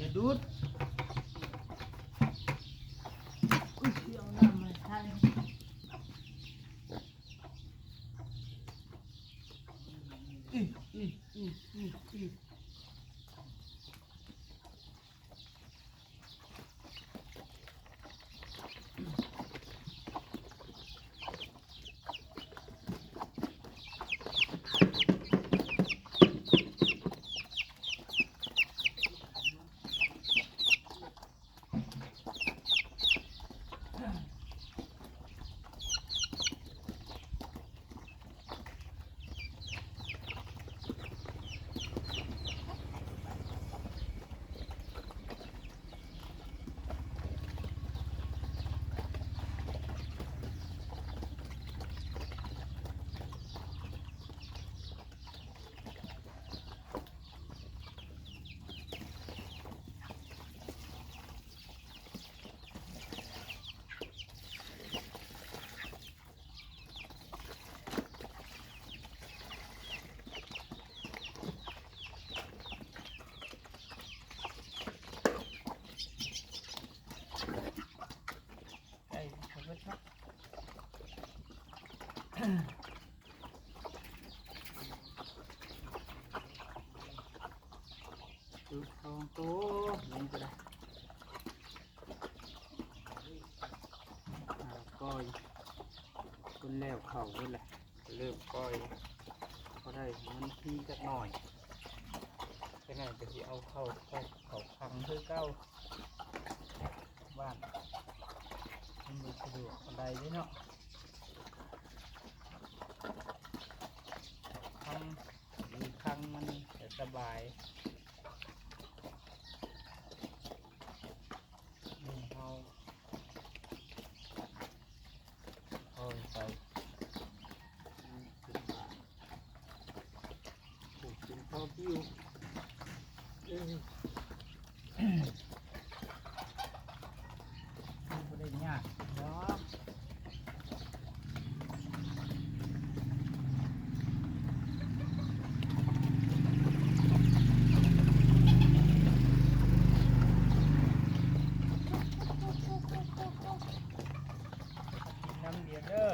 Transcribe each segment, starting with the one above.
ຢ່າດູດ. ອຸ້ຍ ເອົານ້ຳມາໃສ່. ໄດ້ ຖືກສອງໂຕ ຍັງກໍໄດ້ ອ່າ ປ່ອຍ ຄົນແລ້ວເຂົ້າເບິດແຫຼະ ເລີ່ມປ່ອຍ ພໍໄດ້ມັນທີຈັກໜ້ອຍ ຈັກໜ້ອຍກໍຊິເອົາເຂົ້າ ເຂົ້າ ເຂົ້າຂັງຄືເກົ່າ. ບ້ານມັນບໍ່ສະດວກປານໃດເດ້ເນາະ ຂັງ ມີຂັງມັນຈະສະບາຍ ນີ້ເຮົາ ເອົາໄປ ອືມ ເປັນບາດ ປູກເປັນພໍຜິວ ເອີ ມັນບໍ່ໄດ້ຍາກດອກ ກິນນ້ຳດຽວເດີ.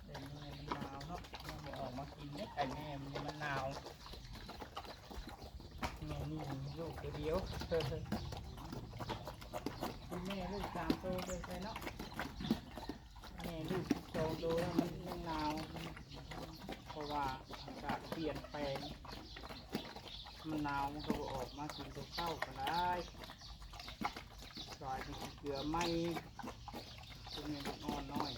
ໄກ່ແມ່ມັນໜາວເນາະ ຍັງບໍ່ອອກມາກິນເດ້ ໄກ່ແມ່ມັນ ມັນໜາວ ແມ່ນີ້ລູກຕົວດຽວ ແມ່ລູກສາມໂຕໄປໃສເນາະ ແມ່ລູກສິບສອງໂຕ ມັນຍັງໜາວ ເພາະວ່າອາກາດປ່ຽນແປງ ມັນໜາວ ມັນກໍບໍ່ອອກມາກິນແຕ່ເຊົ້າກໍໄດ້ ສາຍເກືອໃໝ່ ເປັນແມ່ລູກອ່ອນນ້ອຍ.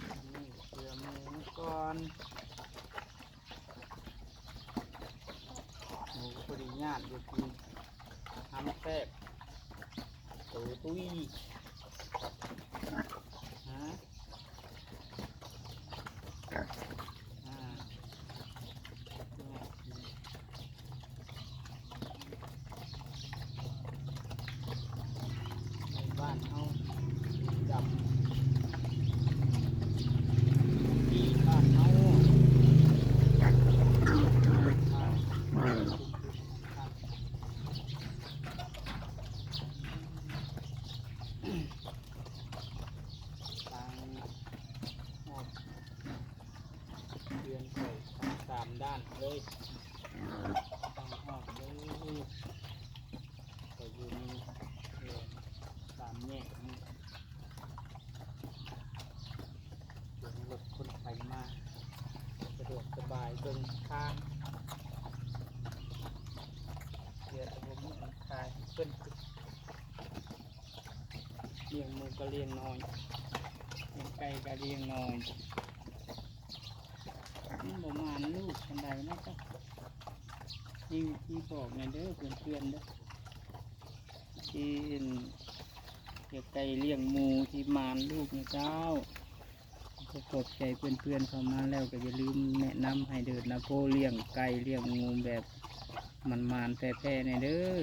ອັນນີ້ເກືອໝູກ່ອນ ໝູກໍພໍດີຍາດຢູ່ ກິນຫຳແຊບ ໂຕຕຸ້ຍ ຮະ. ອ່າ ໃນບ້ານເຮົາ ດຳ ທີ່ບ້ານເຮົາ ທາງ ຮອບເຮືອນຂ້ອຍທັງສາມດ້ານເລີຍ ທັງຮອບເລີຍ ຂ້ອຍຢູ່ໃນເຮືອນສາມແຍກນີ້ ສຽງລົດຄົນໄປມາ ສະດວກສະບາຍ ເບິ່ງທາງ ลี้ยงหมูก็เลี้ยงน้อย เลี้ยงไก่ก็เลี้ยงน้อย มันบ่หมานลูกปานใดนะจ๊ะ มีวิธีบอกแหน่เด้อเพื่อนๆเด้อ ที่เลี้ยงไก่เลี้ยงหมูที่หมานลูกนะเจ้า ก็ขอบใจเพื่อนๆเข้ามาแล้ว ก็อย่าลืมแนะนำให้เดินนะโพเลี้ยงไก่เลี้ยงหมูแบบมันหมานแท้ๆแหน่เด้อ